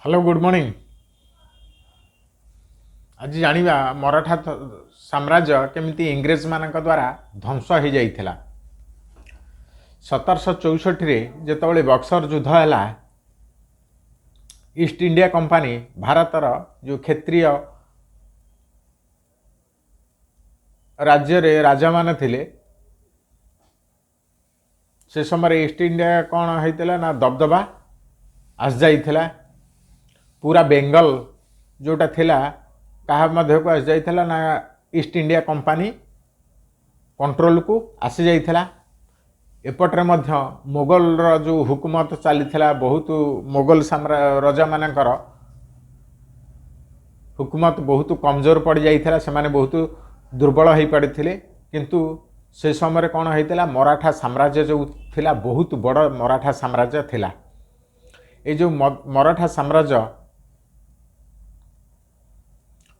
Hello, good morning. ଆଜି ଜାଣିବା ମରାଠା ସାମ୍ରାଜ୍ୟ କେମିତି ଇଂରେଜମାନଙ୍କ ଦ୍ୱାରା ଧ୍ୱଂସ ହୋଇଯାଇଥିଲା। 1764ରେ ଯେତେବେଳେ ବକ୍ସର ଯୁଦ୍ଧ ହେଲା, ଇଷ୍ଟ ଇଣ୍ଡିଆ କମ୍ପାନୀ ଭାରତର ଯେଉଁ କ୍ଷତ୍ରିୟ ରାଜ୍ୟରେ ରାଜାମାନେ ଥିଲେ, ସେ ସମୟରେ ଇଷ୍ଟ ଇଣ୍ଡିଆ କ'ଣ ହେଇଥିଲା ନା ଦବଦବା ଆସିଯାଇଥିଲା। ପୁରା ବେଙ୍ଗଲ ଯେଉଁଟା ଥିଲା, କାହା ମଧ୍ୟକୁ ଆସିଯାଇଥିଲା ନା ଇଷ୍ଟ ଇଣ୍ଡିଆ କମ୍ପାନୀ କଣ୍ଟ୍ରୋଲକୁ ଆସିଯାଇଥିଲା। ଏପଟରେ ମଧ୍ୟ ମୋଗଲର ଯେଉଁ ହୁକୁମତ ଚାଲିଥିଲା, ବହୁତ ମୋଗଲ ରଜାମାନଙ୍କର ହୁକୁମତ ବହୁତ କମଜୋର ପଡ଼ିଯାଇଥିଲା, ସେମାନେ ବହୁତ ଦୁର୍ବଳ ହୋଇପଡ଼ିଥିଲେ। କିନ୍ତୁ ସେ ସମୟରେ କ'ଣ ହେଇଥିଲା? ମରାଠା ସାମ୍ରାଜ୍ୟ ଯେଉଁ ଥିଲା, ବହୁତ ବଡ଼ ମରାଠା ସାମ୍ରାଜ୍ୟ ଥିଲା। ଏଇ ଯେଉଁ ମରାଠା ସାମ୍ରାଜ୍ୟ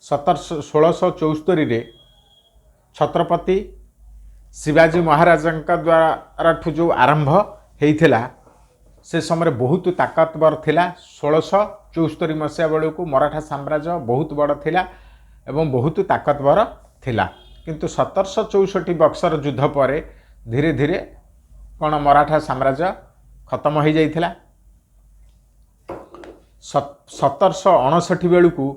1674ରେ ଛତ୍ରପତି ଶିବାଜୀ ମହାରାଜଙ୍କ ଦ୍ୱାରାଠୁ ଯେଉଁ ଆରମ୍ଭ ହେଇଥିଲା, ସେ ସମୟରେ ବହୁତ ତାକତବର ଥିଲା। 1674 ମସିହା ବେଳକୁ ମରାଠା ସାମ୍ରାଜ୍ୟ ବହୁତ ବଡ଼ ଥିଲା ଏବଂ ବହୁତ ତାକତବର ଥିଲା। କିନ୍ତୁ 1764 ବକ୍ସର ଯୁଦ୍ଧ ପରେ ଧୀରେ ଧୀରେ କ'ଣ ମରାଠା ସାମ୍ରାଜ୍ୟ ଖତମ ହୋଇଯାଇଥିଲା। 1759 ବେଳକୁ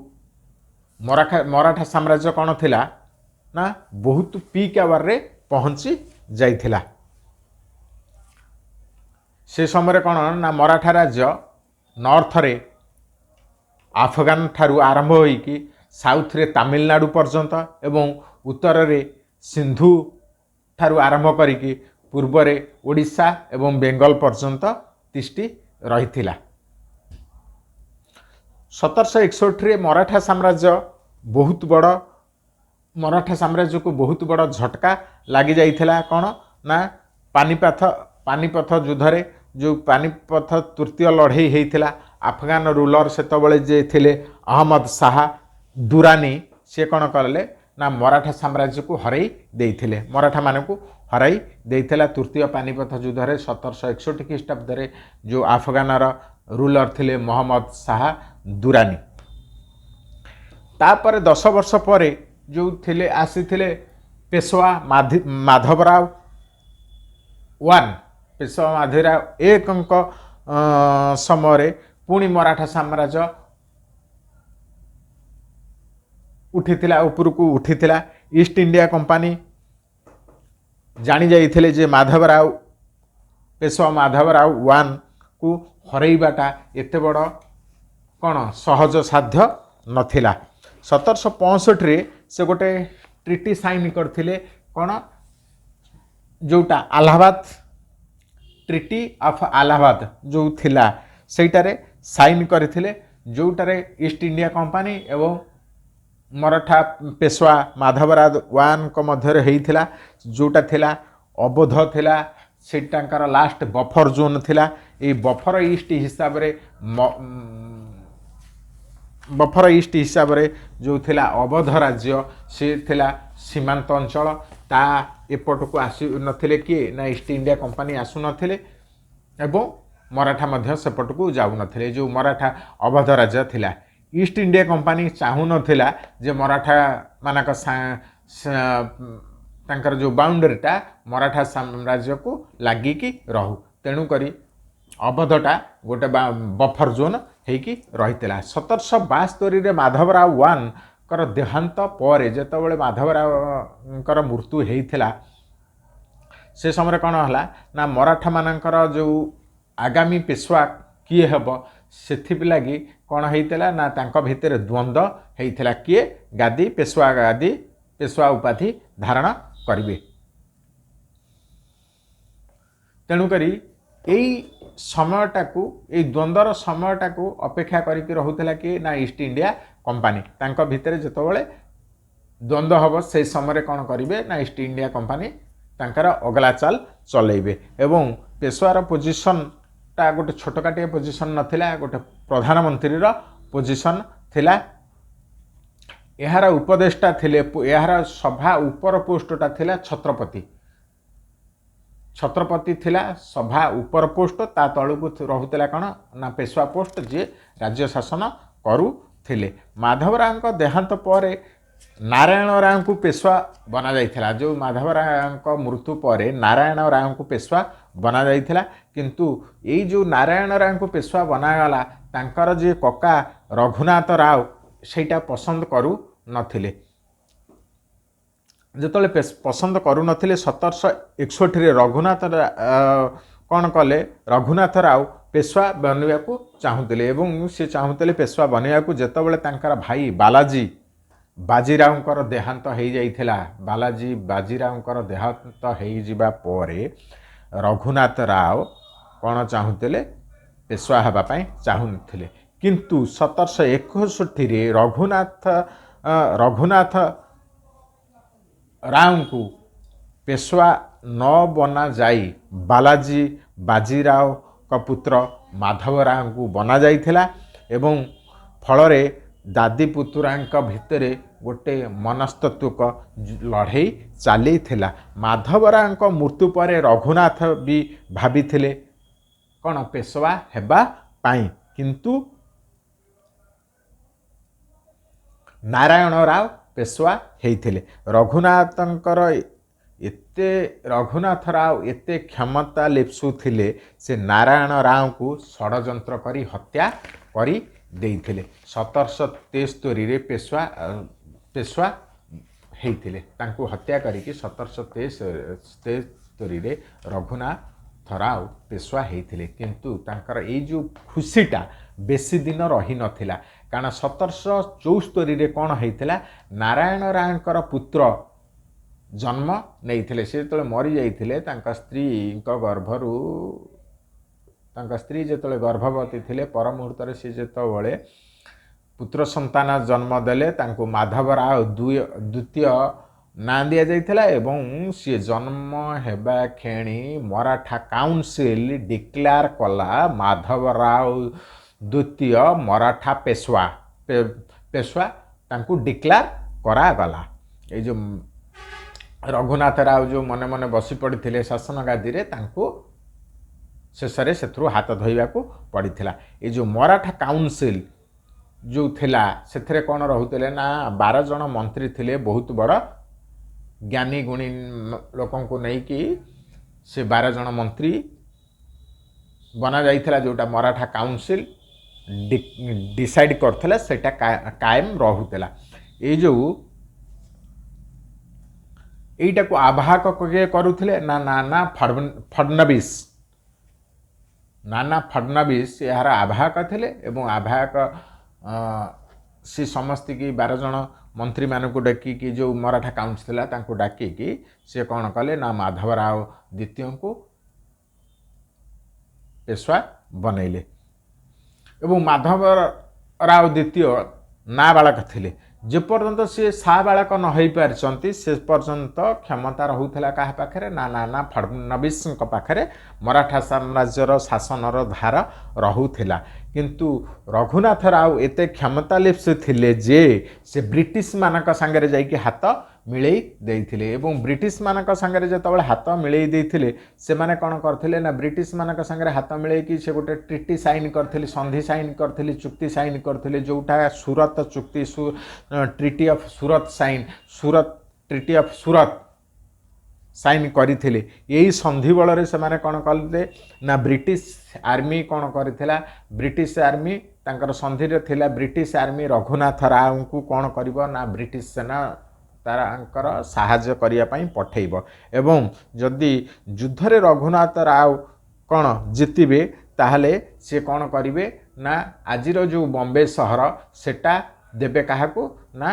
ମରାଠା ସାମ୍ରାଜ୍ୟ କ'ଣ ଥିଲା ନା ବହୁତ ପିକ୍ ଆୱାରରେ ପହଞ୍ଚି ଯାଇଥିଲା। ସେ ସମୟରେ କ'ଣ ନା ମରାଠା ରାଜ୍ୟ ନର୍ଥରେ ଆଫଗାନ ଠାରୁ ଆରମ୍ଭ ହୋଇକି ସାଉଥରେ ତାମିଲନାଡ଼ୁ ପର୍ଯ୍ୟନ୍ତ ଏବଂ ଉତ୍ତରରେ ସିନ୍ଧୁ ଠାରୁ ଆରମ୍ଭ କରିକି ପୂର୍ବରେ ଓଡ଼ିଶା ଏବଂ ବେଙ୍ଗଲ ପର୍ଯ୍ୟନ୍ତ ତିଷ୍ଠି ରହିଥିଲା। 1761ରେ ମରାଠା ସାମ୍ରାଜ୍ୟ ବହୁତ ବଡ଼, ମରାଠା ସାମ୍ରାଜ୍ୟକୁ ବହୁତ ବଡ଼ ଝଟକା ଲାଗିଯାଇଥିଲା। କ'ଣ ନା ପାନିପଥ ଯୁଦ୍ଧରେ ଯେଉଁ ପାନିପଥ ତୃତୀୟ ଲଢ଼େଇ ହେଇଥିଲା, ଆଫଗାନ ରୁଲର ସେତେବେଳେ ଯିଏ ଥିଲେ ଅହମ୍ମଦ ଶାହା ଦୁରାନୀ, ସିଏ କ'ଣ କଲେ ନା ମରାଠା ସାମ୍ରାଜ୍ୟକୁ ହରାଇ ଦେଇଥିଲେ, ମରାଠାମାନଙ୍କୁ ହରାଇ ଦେଇଥିଲା ତୃତୀୟ ପାନିପଥ ଯୁଦ୍ଧରେ 1761 ଖ୍ରୀଷ୍ଟାବ୍ଦରେ, ଯେଉଁ ଆଫଗାନର ରୁଲର ଥିଲେ ମହମ୍ମଦ ଶାହା ଦୁରାନୀ। ତାପରେ 10 ବର୍ଷ ପରେ ଯେଉଁ ଥିଲେ ଆସିଥିଲେ ପେଶୱା ମାଧବରାव ୱାନ୍, ପେଶୱା ମାଧବରାव ଏକଙ୍କ ସମୟରେ ପୁଣି ମରାଠା ସାମ୍ରାଜ୍ୟ ଉଠିଥିଲା, ଉପରକୁ ଉଠିଥିଲା। ଇଷ୍ଟ ଇଣ୍ଡିଆ କମ୍ପାନୀ ଜାଣି ଯାଇଥିଲେ ଯେ ମାଧବରାव ପେଶୱା ମାଧବରାव ୱାନ୍କୁ ହରାଇବାଟା ଏତେ ବଡ଼ କ'ଣ ସହଜ ସାଧ୍ୟ ନଥିଲା। 1765ରେ ସେ ଗୋଟେ ଟ୍ରିଟି ସାଇନ୍ କରିଥିଲେ, କ'ଣ ଯେଉଁଟା ଆହ୍ଲାବାଦ, ଟ୍ରିଟି ଅଫ୍ ଆହ୍ଲାବାଦ ଯେଉଁ ଥିଲା, ସେଇଟାରେ ସାଇନ୍ କରିଥିଲେ, ଯେଉଁଟାରେ ଇଷ୍ଟ ଇଣ୍ଡିଆ କମ୍ପାନୀ ଏବଂ ମରାଠା ପେଶୱା ମାଧବରାଜ ୱାନ୍ଙ୍କ ମଧ୍ୟରେ ହେଇଥିଲା। ଯେଉଁଟା ଥିଲା ଅବୋଧ ଥିଲା, ସେଇଟା ତାଙ୍କର ଲାଷ୍ଟ ବଫର ଜୋନ୍ ଥିଲା। ଏଇ ବଫର ଇଷ୍ଟ ହିସାବରେ ଯେଉଁ ଥିଲା ଅବଧ ରାଜ୍ୟ, ସେ ଥିଲା ସୀମାନ୍ତ ଅଞ୍ଚଳ। ତା ଏପଟକୁ ଆସୁନଥିଲେ କିଏ ନା ଇଷ୍ଟ ଇଣ୍ଡିଆ କମ୍ପାନୀ ଆସୁନଥିଲେ ଏବଂ ମରାଠା ମଧ୍ୟ ସେପଟକୁ ଯାଉନଥିଲେ। ଯେଉଁ ମରାଠା ଅବଧ ରାଜ୍ୟ ଥିଲା, ଇଷ୍ଟ ଇଣ୍ଡିଆ କମ୍ପାନୀ ଚାହୁଁନଥିଲା ଯେ ମରାଠାମାନଙ୍କ ତାଙ୍କର ଯେଉଁ ବାଉଣ୍ଡରୀଟା ମରାଠା ସାମ୍ରାଜ୍ୟକୁ ଲାଗିକି ରହୁ। ତେଣୁକରି ଅବଧଟା ଗୋଟେ ବଫର ଜୋନ୍ ହେଇକି ରହିଥିଲା। 1772ରେ ମାଧବରାव ୱାନ୍ଙ୍କର ଦେହାନ୍ତ ପରେ, ଯେତେବେଳେ ମାଧବରାଓଙ୍କର ମୃତ୍ୟୁ ହେଇଥିଲା, ସେ ସମୟରେ କ'ଣ ହେଲା ନା ମରାଠାମାନଙ୍କର ଯେଉଁ ଆଗାମୀ ପେଶୱା କିଏ ହେବ, ସେଥିଲାଗି କ'ଣ ହେଇଥିଲା ନା ତାଙ୍କ ଭିତରେ ଦ୍ୱନ୍ଦ୍ୱ ହେଇଥିଲା, କିଏ ଗାଦି ପେଶୱା ଗାଦି ପେଶୱା ଉପାଧି ଧାରଣ କରିବେ। ତେଣୁକରି ଏଇ ସମୟଟାକୁ, ଏଇ ଦ୍ୱନ୍ଦ୍ୱର ସମୟଟାକୁ ଅପେକ୍ଷା କରିକି ରହୁଥିଲା କି ନା ଇଷ୍ଟ ଇଣ୍ଡିଆ କମ୍ପାନୀ। ତାଙ୍କ ଭିତରେ ଯେତେବେଳେ ଦ୍ୱନ୍ଦ୍ୱ ହେବ, ସେଇ ସମୟରେ କ'ଣ କରିବେ ନା ଇଷ୍ଟ ଇଣ୍ଡିଆ କମ୍ପାନୀ ତାଙ୍କର ଅଗଲା ଚାଲ ଚଲେଇବେ। ଏବଂ ପେଶୱାର ପୋଜିସନ୍ଟା ଗୋଟେ ଛୋଟକାଟିଆ ପୋଜିସନ୍ ନଥିଲା, ଗୋଟେ ପ୍ରଧାନମନ୍ତ୍ରୀର ପୋଜିସନ୍ ଥିଲା। ଏହାର ଉପଦେଷ୍ଟା ଥିଲେ, ଏହାର ସଭା ଉପର ପୋଷ୍ଟଟା ଥିଲା ଛତ୍ରପତି। ଛତ୍ରପତି ଥିଲା ସଭା ଉପର ପୋଷ୍ଟ, ତା ତଳକୁ ରହୁଥିଲା କ'ଣ ନା ପେଶୱା ପୋଷ୍ଟ, ଯିଏ ରାଜ୍ୟ ଶାସନ କରୁଥିଲେ। ମାଧବ ରାଓଙ୍କ ଦେହାନ୍ତ ପରେ ନାରାୟଣ ରାଓଙ୍କୁ ପେଶୱା ବନାଯାଇଥିଲା। ଯେଉଁ ମାଧବ ରାଓଙ୍କ ମୃତ୍ୟୁ ପରେ ନାରାୟଣ ରାଓଙ୍କୁ ପେଶୱା ବନାଯାଇଥିଲା। କିନ୍ତୁ ଏଇ ଯେଉଁ ନାରାୟଣ ରାଓଙ୍କୁ ପେଶୱା ବନାଗଲା, ତାଙ୍କର ଯିଏ କକା ରଘୁନାଥ ରାଓ ସେଇଟା ପସନ୍ଦ କରୁନଥିଲେ। ଯେତେବେଳେ ପସନ୍ଦ କରୁନଥିଲେ, 1761ରେ ରଘୁନାଥ କ'ଣ କଲେ? ରଘୁନାଥ ରାଓ ପେଶୱା ବନିବାକୁ ଚାହୁଁଥିଲେ ଏବଂ ସେ ଚାହୁଁଥିଲେ ପେଶୱା ବନିବାକୁ। ଯେତେବେଳେ ତାଙ୍କର ଭାଇ ବାଲାଜୀ ବାଜିରାଓଙ୍କର ଦେହାନ୍ତ ହେଇଯାଇଥିଲା, ବାଲାଜୀ ବାଜିରାଓଙ୍କର ଦେହାନ୍ତ ହେଇଯିବା ପରେ ରଘୁନାଥ ରାଓ କ'ଣ ଚାହୁଁଥିଲେ? ପେଶୱା ହେବା ପାଇଁ ଚାହୁଁଥିଲେ। କିନ୍ତୁ 1761ରେ ରଘୁନାଥ ରାଓଙ୍କୁ ପେଶୱା ନ ବନାଯାଇ ବାଲାଜୀ ବାଜିରାଓଙ୍କ ପୁତ୍ର ମାଧବ ରାଓଙ୍କୁ ବନାଯାଇଥିଲା ଏବଂ ଫଳରେ ଦାଦି ପୁତୁରାଙ୍କ ଭିତରେ ଗୋଟେ ମନସ୍ତତ୍ଵିକ ଲଢ଼େଇ ଚାଲିଥିଲା। ମାଧବ ରାଓଙ୍କ ମୃତ୍ୟୁ ପରେ ରଘୁନାଥ ବି ଭାବିଥିଲେ କ'ଣ ପେଶୱା ହେବା ପାଇଁ, କିନ୍ତୁ ନାରାୟଣ ରାଓ ପେଶୱା ହେଇଥିଲେ। ରଘୁନାଥ ରାଓ ଏତେ କ୍ଷମତା ଲିପ୍ସୁ ଥିଲେ, ସେ ନାରାୟଣ ରାଓଙ୍କୁ ଷଡ଼ଯନ୍ତ୍ର କରି ହତ୍ୟା କରି ଦେଇଥିଲେ। 1773ରେ ପେଶୱା ହେଇଥିଲେ। ତାଙ୍କୁ ହତ୍ୟା କରିକି 1773ରେ ରଘୁନାଥ ରାଓ ପେଶୱା ହେଇଥିଲେ। କିନ୍ତୁ ତାଙ୍କର ଏଇ ଯେଉଁ ଖୁସିଟା ବେଶୀ ଦିନ ରହିନଥିଲା, କାରଣ 1774ରେ କ'ଣ ହେଇଥିଲା? ନାରାୟଣ ରାଓଙ୍କର ପୁତ୍ର ଜନ୍ମ ନେଇଥିଲେ। ସେ ଯେତେବେଳେ ମରିଯାଇଥିଲେ, ତାଙ୍କ ସ୍ତ୍ରୀଙ୍କ ଗର୍ଭରୁ, ତାଙ୍କ ସ୍ତ୍ରୀ ଯେତେବେଳେ ଗର୍ଭବତୀ ଥିଲେ, ପର ମୁହୂର୍ତ୍ତରେ ସେ ଯେତେବେଳେ ପୁତ୍ର ସନ୍ତାନ ଜନ୍ମ ଦେଲେ, ତାଙ୍କୁ ମାଧବ ରାଓ ଦ୍ୱିତୀୟ ନାଁ ଦିଆଯାଇଥିଲା ଏବଂ ସିଏ ଜନ୍ମ ହେବା କ୍ଷଣି ମରାଠା କାଉନସିଲ୍ ଡିକ୍ଲେୟାର କଲା ମାଧବ ରାଓ ଦ୍ୱିତୀୟ ମରାଠା ପେଶୱା ତାଙ୍କୁ ଡିକ୍ଲେୟାର କରାଗଲା। ଏଇ ଯେଉଁ ରଘୁନାଥ ରାଓ ଯେଉଁ ମନେ ମନେ ବସି ପଡ଼ିଥିଲେ ଶାସନ ଗାଦିରେ, ତାଙ୍କୁ ଶେଷରେ ସେଥିରୁ ହାତ ଧୋଇବାକୁ ପଡ଼ିଥିଲା। ଏଇ ଯେଉଁ ମରାଠା କାଉନସିଲ୍ ଯେଉଁ ଥିଲା, ସେଥିରେ କ'ଣ ରହୁଥିଲେ ନା 12 ଜଣ ମନ୍ତ୍ରୀ ଥିଲେ। ବହୁତ ବଡ଼ ଜ୍ଞାନୀ ଗୁଣୀ ଲୋକଙ୍କୁ ନେଇକି ସେ 12 ଜଣ ମନ୍ତ୍ରୀ ବନାଯାଇଥିଲା। ଯେଉଁଟା ମରାଠା କାଉନସିଲ୍ ଡିସାଇଡ଼୍ କରୁଥିଲା, ସେଇଟା କାଏମ ରହୁଥିଲା। ଏଇ ଯେଉଁ ଏଇଟାକୁ ଆବାହକ କିଏ କରୁଥିଲେ ନା ନାନା ଫଡନବିସ୍। ନାନା ଫଡନବିସ୍ ଏହାର ଆବାହକ ଥିଲେ ଏବଂ ଆବାହକ ସେ ସମସ୍ତିକି 12 ଜଣ ମନ୍ତ୍ରୀମାନଙ୍କୁ ଡାକିକି, ଯେଉଁ ମରାଠା କାଉନସିଲ୍ ଥିଲା ତାଙ୍କୁ ଡାକିକି ସେ କ'ଣ କଲେ ନା ମାଧବ ରାଓ ଦ୍ୱିତୀୟଙ୍କୁ ପେଶୱା ବନେଇଲେ। ଏବଂ ମାଧବ ରାଓ ଦ୍ୱିତୀୟ ନାବାଳକ ଥିଲେ। ଯେପର୍ଯ୍ୟନ୍ତ ସିଏ ସାବାଳକ ନ ହେଇପାରିଛନ୍ତି, ସେ ପର୍ଯ୍ୟନ୍ତ କ୍ଷମତା ରହୁଥିଲା କାହା ପାଖରେ ନା ନାନା ଫଡନବିସଙ୍କ ପାଖରେ ମରାଠା ସାମ୍ରାଜ୍ୟର ଶାସନର ଧାର ରହୁଥିଲା। କିନ୍ତୁ ରଘୁନାଥ ରାଓ ଏତେ କ୍ଷମତା ଲିପ୍ସ ଥିଲେ ଯେ ସେ ବ୍ରିଟିଶମାନଙ୍କ ସାଙ୍ଗରେ ଯାଇକି ହାତ ମିଳେଇ ଦେଇଥିଲେ। ଏବଂ ବ୍ରିଟିଶମାନଙ୍କ ସାଙ୍ଗରେ ଯେତେବେଳେ ହାତ ମିଳେଇ ଦେଇଥିଲେ, ସେମାନେ କ'ଣ କରିଥିଲେ ନା ବ୍ରିଟିଶମାନଙ୍କ ସାଙ୍ଗରେ ହାତ ମିଳେଇକି ସେ ଗୋଟେ ଟ୍ରିଟି ସାଇନ୍ କରିଥିଲେ, ସନ୍ଧି ସାଇନ୍ କରିଥିଲେ, ଚୁକ୍ତି ସାଇନ୍ କରିଥିଲେ, ଯେଉଁଟା ସୁରତ ଚୁକ୍ତି, treaty of Surat sign, Surat treaty of Surat sign କରିଥିଲେ। ଏଇ ସନ୍ଧି ବଳରେ ସେମାନେ କ'ଣ କଲେ ନା ବ୍ରିଟିଶ ଆର୍ମି କ'ଣ କରିଥିଲା? ବ୍ରିଟିଶ ଆର୍ମି ତାଙ୍କର ସନ୍ଧିରେ ଥିଲା, ବ୍ରିଟିଶ ଆର୍ମି ରଘୁନାଥ ରାଓଙ୍କୁ କ'ଣ କରିବ ନା ବ୍ରିଟିଶ ସେନା ତାଙ୍କର ସାହାଯ୍ୟ କରିବା ପାଇଁ ପଠେଇବ ଏବଂ ଯଦି ଯୁଦ୍ଧରେ ରଘୁନାଥ ରାଓ କ'ଣ ଜିତିବେ, ତାହେଲେ ସିଏ କ'ଣ କରିବେ ନା ଆଜିର ଯେଉଁ ବମ୍ବେ ସହର ସେଟା ଦେବେ କାହାକୁ ନା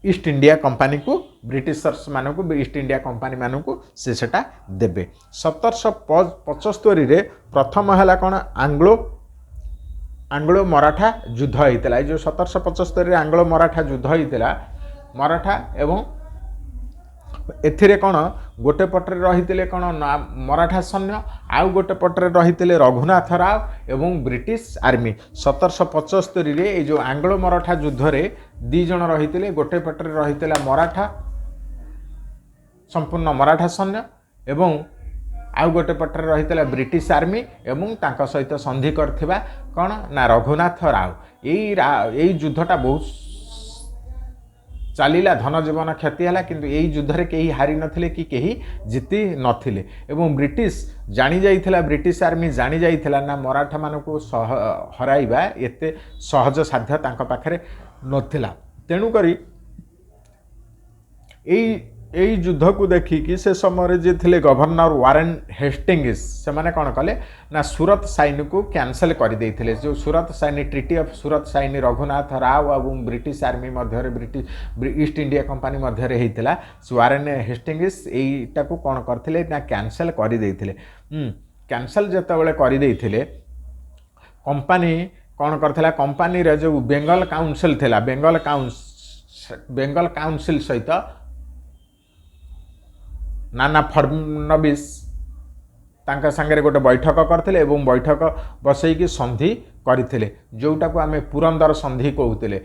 ଇଷ୍ଟ ଇଣ୍ଡିଆ କମ୍ପାନୀକୁ, ବ୍ରିଟିଶର୍ସ ମାନଙ୍କୁ, ଇଷ୍ଟ ଇଣ୍ଡିଆ କମ୍ପାନୀମାନଙ୍କୁ ସେ ସେଟା ଦେବେ। 1775ରେ ପ୍ରଥମ ହେଲା କ'ଣ ଆଙ୍ଗ୍ଲୋ ମରାଠା ଯୁଦ୍ଧ ହେଇଥିଲା। ଏଇ ଯେଉଁ 1775ରେ ଆଙ୍ଗ୍ଲୋ ମରାଠା ଯୁଦ୍ଧ ହେଇଥିଲା, ମରାଠା ଏବଂ ଏଥିରେ କ'ଣ ଗୋଟେ ପଟରେ ରହିଥିଲେ କ'ଣ ନା ମରାଠା ସୈନ୍ୟ, ଆଉ ଗୋଟେ ପଟରେ ରହିଥିଲେ ରଘୁନାଥ ରାଓ ଏବଂ ବ୍ରିଟିଶ ଆର୍ମି। 1775ରେ ଏଇ ଯେଉଁ ଆଙ୍ଗ୍ଲୋ ମରାଠା ଯୁଦ୍ଧରେ ଦୁଇ ଜଣ ରହିଥିଲେ। ଗୋଟେ ପଟରେ ରହିଥିଲା ମରାଠା, ସମ୍ପୂର୍ଣ୍ଣ ମରାଠା ସୈନ୍ୟ ଏବଂ ଆଉ ଗୋଟେ ପଟରେ ରହିଥିଲା ବ୍ରିଟିଶ ଆର୍ମି ଏବଂ ତାଙ୍କ ସହିତ ସନ୍ଧି କରିଥିବା କ'ଣ ନା ରଘୁନାଥ ରାଓ। ଏଇ ଯୁଦ୍ଧଟା ବହୁତ ଚାଲିଲା, ଧନ ଜୀବନ କ୍ଷତି ହେଲା, କିନ୍ତୁ ଏଇ ଯୁଦ୍ଧରେ କେହି ହାରି ନଥିଲେ କି କେହି ଜିତି ନଥିଲେ। ଏବଂ ବ୍ରିଟିଶ ଜାଣି ଯାଇଥିଲା, ବ୍ରିଟିଶ ଆର୍ମି ଜାଣି ଯାଇଥିଲା ନା ମରାଠାମାନଙ୍କୁ ହରାଇବା ଏତେ ସହଜ ସାଧ୍ୟ ତାଙ୍କ ପାଖରେ ନଥିଲା। ତେଣୁକରି ଏଇ ଯୁଦ୍ଧକୁ ଦେଖିକି ସେ ସମୟରେ ଯିଏ ଥିଲେ ଗଭର୍ଣ୍ଣର ୱାରେନ୍ ହେଷ୍ଟିଙ୍ଗସ୍, ସେମାନେ କ'ଣ କଲେ ନା ସୁରତ ସାଇନକୁ କ୍ୟାନସେଲ୍ କରିଦେଇଥିଲେ। ଯେଉଁ Surat sign, treaty of Surat sign Raghunath Rao ଏବଂ ବ୍ରିଟିଶ ଆର୍ମି ମଧ୍ୟରେ, ବ୍ରିଟିଶ ଇଷ୍ଟ ଇଣ୍ଡିଆ କମ୍ପାନୀ ମଧ୍ୟରେ ହେଇଥିଲା, ୱାରେନ୍ ହେଷ୍ଟିଙ୍ଗସ୍ ଏଇଟାକୁ କ'ଣ କରିଥିଲେ ନା କ୍ୟାନସେଲ୍ କରିଦେଇଥିଲେ। କ୍ୟାନସେଲ୍ ଯେତେବେଳେ କରିଦେଇଥିଲେ, କମ୍ପାନୀ କ'ଣ କରିଥିଲା? କମ୍ପାନୀର ଯେଉଁ ବେଙ୍ଗଲ କାଉନସିଲ୍ ଥିଲା, ବେଙ୍ଗଲ କାଉନସିଲ୍ ସହିତ ନାନା ଫଡନବିସ୍ ତାଙ୍କ ସାଙ୍ଗରେ ଗୋଟେ ବୈଠକ କରିଥିଲେ ଏବଂ ବୈଠକ ବସେଇକି ସନ୍ଧି କରିଥିଲେ, ଯେଉଁଟାକୁ ଆମେ ପୁରନ୍ଦର ସନ୍ଧି କହୁଥିଲେ।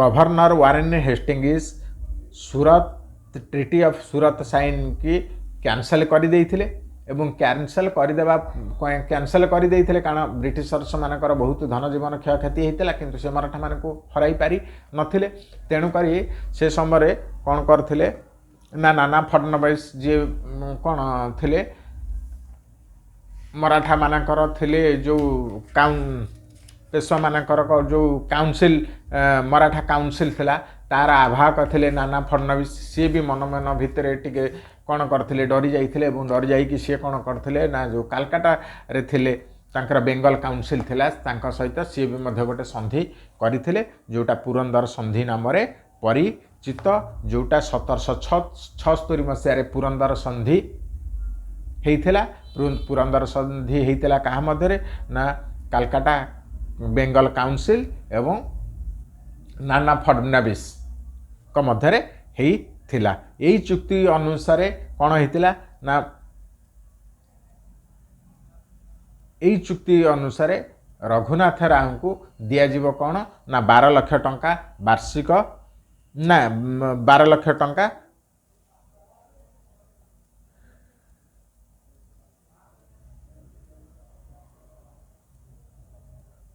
Governor Warren Hastings Surat treaty of Surat ସାଇନ୍କି cancel କରିଦେଇଥିଲେ ଏବଂ କ୍ୟାନସେଲ୍ କରିଦେଇଥିଲେ, କାରଣ ବ୍ରିଟିଶର୍ସମାନଙ୍କର ବହୁତ ଧନ ଜୀବନ କ୍ଷୟକ୍ଷତି ହେଇଥିଲା, କିନ୍ତୁ ସେ ମରାଠାମାନଙ୍କୁ ହରାଇ ପାରି ନଥିଲେ। ତେଣୁକରି ସେ ସମୟରେ କ'ଣ କରିଥିଲେ ନା ନାନା ଫଡନବିସ୍ ଯିଏ କ'ଣ ଥିଲେ, ମରାଠାମାନଙ୍କର ଥିଲେ, ଯେଉଁ ପେଶୱାମାନଙ୍କର ଯେଉଁ କାଉନସିଲ୍, ମରାଠା କାଉନସିଲ୍ ଥିଲା, ତାର ଆବାହକ ଥିଲେ ନାନା ଫଡନବିସ୍। ସିଏ ବି ମନ ମନ ଭିତରେ ଟିକେ କ'ଣ କରିଥିଲେ, ଡରି ଯାଇଥିଲେ ଏବଂ ଡରି ଯାଇକି ସିଏ କ'ଣ କରିଥିଲେ ନା ଯେଉଁ କାଲକାଟାରେ ଥିଲେ ତାଙ୍କର ବେଙ୍ଗଲ କାଉନସିଲ୍ ଥିଲା, ତାଙ୍କ ସହିତ ସିଏ ବି ମଧ୍ୟ ଗୋଟେ ସନ୍ଧି କରିଥିଲେ, ଯେଉଁଟା ପୁରନ୍ଦର ସନ୍ଧି ନାମରେ ପରିଚିତ, ଯେଉଁଟା 1776 ମସିହାରେ ପୁରନ୍ଦର ସନ୍ଧି ହେଇଥିଲା। ପୁରନ୍ଦର ସନ୍ଧି ହେଇଥିଲା କାହା ମଧ୍ୟରେ ନା କାଲକାଟା ବେଙ୍ଗଲ କାଉନସିଲ୍ ଏବଂ ନାନା ଫଡନବିସ୍ଙ୍କ ମଧ୍ୟରେ ହେଇଥିଲା। ଏଇ ଚୁକ୍ତି ଅନୁସାରେ କ'ଣ ହେଇଥିଲା ନା ଏଇ ଚୁକ୍ତି ଅନୁସାରେ ରଘୁନାଥ ରାଓଙ୍କୁ ଦିଆଯିବ କ'ଣ ନା 12 ଲକ୍ଷ ଟଙ୍କା ବାର୍ଷିକ, ନା 12 ଲକ୍ଷ ଟଙ୍କା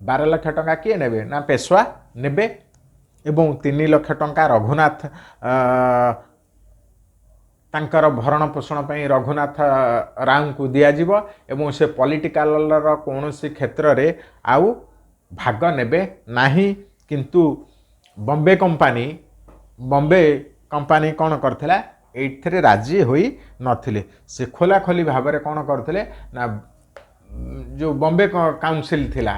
12 ଲକ୍ଷ ଟଙ୍କା କିଏ ନେବେ ନା ପେଶୱା ନେବେ ଏବଂ 3 ଲକ୍ଷ ଟଙ୍କା ରଘୁନାଥ ତାଙ୍କର ଭରଣ ପୋଷଣ ପାଇଁ ରଘୁନାଥ ରାଓଙ୍କୁ ଦିଆଯିବ ଏବଂ ସେ ପଲିଟିକାଲର କୌଣସି କ୍ଷେତ୍ରରେ ଆଉ ଭାଗ ନେବେ ନାହିଁ। କିନ୍ତୁ ବମ୍ବେ କମ୍ପାନୀ କ'ଣ କରିଥିଲା, ଏଇଥିରେ ରାଜି ହୋଇ ନଥିଲେ। ସେ ଖୋଲାଖୋଲି ଭାବରେ କ'ଣ କରୁଥିଲେ ନା ଯେଉଁ ବମ୍ବେ କାଉନସିଲ୍ ଥିଲା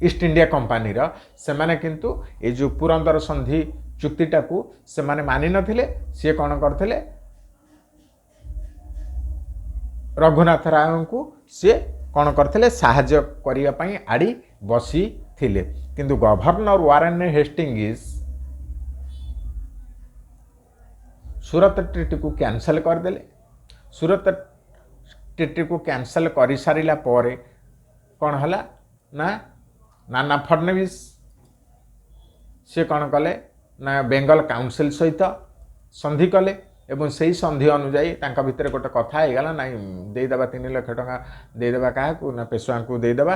ଇଷ୍ଟ ଇଣ୍ଡିଆ କମ୍ପାନୀର, ସେମାନେ କିନ୍ତୁ ଏ ଯେଉଁ ପୁରନ୍ଦର ସନ୍ଧି ଚୁକ୍ତିଟାକୁ ସେମାନେ ମାନିନଥିଲେ। ସିଏ କ'ଣ କରିଥିଲେ, ରଘୁନାଥ ରାଓଙ୍କୁ ସିଏ କ'ଣ କରିଥିଲେ, ସାହାଯ୍ୟ କରିବା ପାଇଁ ଆଡ଼ି ବସିଥିଲେ। କିନ୍ତୁ ଗଭର୍ଣ୍ଣର ୱାରେନ୍ ହେଷ୍ଟିଙ୍ଗସ୍ ସୁରତ ଟ୍ରିଟିକୁ କ୍ୟାନସେଲ୍ କରିଦେଲେ। ସୁରତ ଟ୍ରିଟିକୁ କ୍ୟାନସେଲ୍ କରିସାରିଲା ପରେ କ'ଣ ହେଲା ନା ନାନା ଫଡନବିସ୍ ସିଏ କ'ଣ କଲେ ନା ବେଙ୍ଗଲ କାଉନସିଲ୍ ସହିତ ସନ୍ଧି କଲେ ଏବଂ ସେଇ ସନ୍ଧି ଅନୁଯାୟୀ ତାଙ୍କ ଭିତରେ ଗୋଟେ କଥା ହେଇଗଲା, ନାଇଁ ଦେଇଦେବା 3 ଲକ୍ଷ ଟଙ୍କା ଦେଇଦେବା କାହାକୁ ନା ପେଶୱାଙ୍କୁ ଦେଇଦେବା,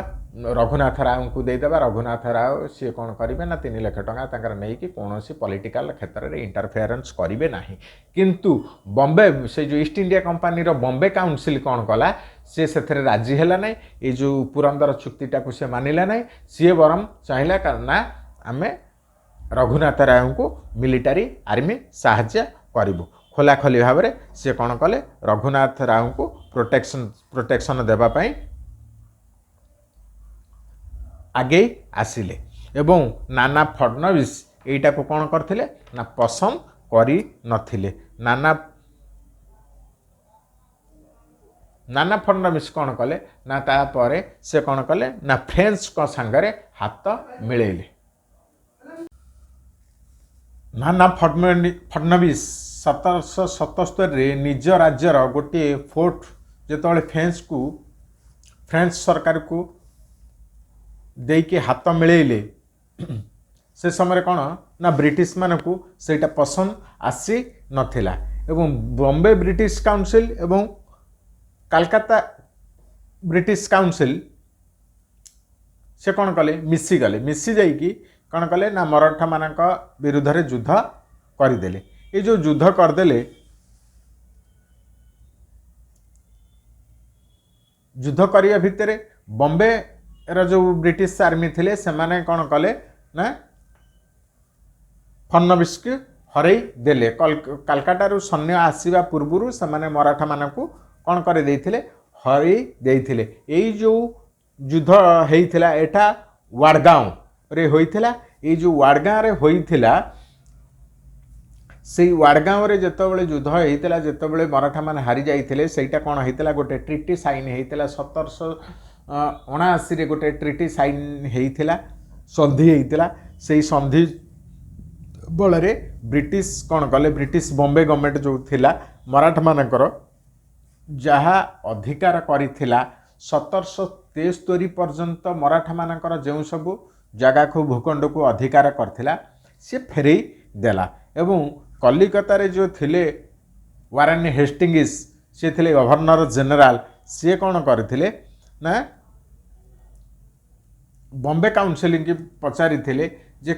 ରଘୁନାଥ ରାଓଙ୍କୁ ଦେଇଦେବା। ରଘୁନାଥ ରାଓ ସିଏ କ'ଣ କରିବେ ନା 3 ଲକ୍ଷ ଟଙ୍କା ତାଙ୍କର ନେଇକି କୌଣସି ପଲିଟିକାଲ କ୍ଷେତ୍ରରେ ଇଣ୍ଟରଫିୟରେନ୍ସ କରିବେ ନାହିଁ। କିନ୍ତୁ ବମ୍ବେ ସେ ଯେଉଁ ଇଷ୍ଟ ଇଣ୍ଡିଆ କମ୍ପାନୀର ବମ୍ବେ କାଉନସିଲ୍ କ'ଣ କଲା, ସିଏ ସେଥିରେ ରାଜି ହେଲା ନାହିଁ। ଏଇ ଯେଉଁ ପୁରନ୍ଦର ଚୁକ୍ତିଟାକୁ ସେ ମାନିଲା ନାହିଁ। ସିଏ ବରଂ ଚାହିଁଲା ନା ଆମେ ରଘୁନାଥ ରାଓଙ୍କୁ ମିଲିଟାରୀ ଆର୍ମି ସାହାଯ୍ୟ କରିବୁ। ଖୋଲାଖୋଲି ଭାବରେ ସିଏ କ'ଣ କଲେ, ରଘୁନାଥ ରାଓଙ୍କୁ ପ୍ରୋଟେକ୍ସନ୍ ଦେବା ପାଇଁ ଆଗେଇ ଆସିଲେ ଏବଂ ନାନା ଫଡନବିସ୍ ଏଇଟାକୁ କ'ଣ କରିଥିଲେ ନା ପସନ୍ଦ କରିନଥିଲେ। ନାନା ଫଡନବିସ୍ କ'ଣ କଲେ ନା ତାପରେ ସେ କ'ଣ କଲେ ନା ଫ୍ରେଞ୍ଚଙ୍କ ସାଙ୍ଗରେ ହାତ ମିଳେଇଲେ। ନାନା ଫଡନବିସ୍ 1777ରେ ନିଜ ରାଜ୍ୟର ଗୋଟିଏ ଫୋର୍ଟ ଯେତେବେଳେ ଫ୍ରେଞ୍ଚ ସରକାରକୁ ଦେଇକି ହାତ ମିଳେଇଲେ, ସେ ସମୟରେ କ'ଣ ନା ବ୍ରିଟିଶମାନଙ୍କୁ ସେଇଟା ପସନ୍ଦ ଆସି ନଥିଲା ଏବଂ ବମ୍ବେ ବ୍ରିଟିଶ କାଉନସିଲ୍ ଏବଂ କାଲକାତା ବ୍ରିଟିଶ କାଉନସିଲ୍ ସେ କ'ଣ କଲେ? ମିଶିଗଲେ। ମିଶି ଯାଇକି କ'ଣ କଲେ ନା ମରାଠାମାନଙ୍କ ବିରୁଦ୍ଧରେ ଯୁଦ୍ଧ କରିଦେଲେ। ଏଇ ଯେଉଁ ଯୁଦ୍ଧ କରିଦେଲେ, ଯୁଦ୍ଧ କରିବା ଭିତରେ ବମ୍ବେର ଯେଉଁ ବ୍ରିଟିଶ ଆର୍ମି ଥିଲେ, ସେମାନେ କ'ଣ କଲେ ନା ଫଡନବିସ୍କୁ ହରେଇ ଦେଲେ। କାଲକାଟାରୁ ସୈନ୍ୟ ଆସିବା ପୂର୍ବରୁ ସେମାନେ ମରାଠାମାନଙ୍କୁ କ'ଣ କରିଦେଇଥିଲେ? ହରେଇ ଦେଇଥିଲେ। ଏଇ ଯେଉଁ ଯୁଦ୍ଧ ହେଇଥିଲା, ଏଟା ୱାଡ଼ଗାଁରେ ହୋଇଥିଲା। ଏଇ ଯେଉଁ ୱାଡ଼ଗାଁରେ ହୋଇଥିଲା, ସେଇ ୱାଡ଼ଗାଁରେ ଯେତେବେଳେ ଯୁଦ୍ଧ ହେଇଥିଲା, ଯେତେବେଳେ ମରାଠାମାନେ ହାରି ଯାଇଥିଲେ, ସେଇଟା କ'ଣ ହେଇଥିଲା? ଗୋଟେ ଟ୍ରିଟି ସାଇନ୍ ହେଇଥିଲା। 1779ରେ ଗୋଟେ ଟ୍ରିଟି ସାଇନ୍ ହେଇଥିଲା, ସନ୍ଧି ହେଇଥିଲା। ସେଇ ସନ୍ଧି ବଳରେ ବ୍ରିଟିଶ କ'ଣ କଲେ? ବ୍ରିଟିଶ ବମ୍ବେ ଗଭର୍ଣ୍ଣମେଣ୍ଟ ଯେଉଁ ଥିଲା, ମରାଠାମାନଙ୍କର ଯାହା ଅଧିକାର କରିଥିଲା 1773 ପର୍ଯ୍ୟନ୍ତ, ମରାଠାମାନଙ୍କର ଯେଉଁ ସବୁ ଜାଗାକୁ, ଭୂଖଣ୍ଡକୁ ଅଧିକାର କରିଥିଲା, ସେ ଫେରେଇ ଦେଲା। ଏବଂ କଲିକତାରେ ଯେଉଁ ଥିଲେ ୱାରେନ୍ ହେଷ୍ଟିଙ୍ଗିସ୍, ସିଏ ଥିଲେ ଗଭର୍ଣ୍ଣର ଜେନେରାଲ। ସିଏ କ'ଣ କରିଥିଲେ ନା ବମ୍ବେ କାଉନସିଲିଂକି ପଚାରିଥିଲେ ଯେ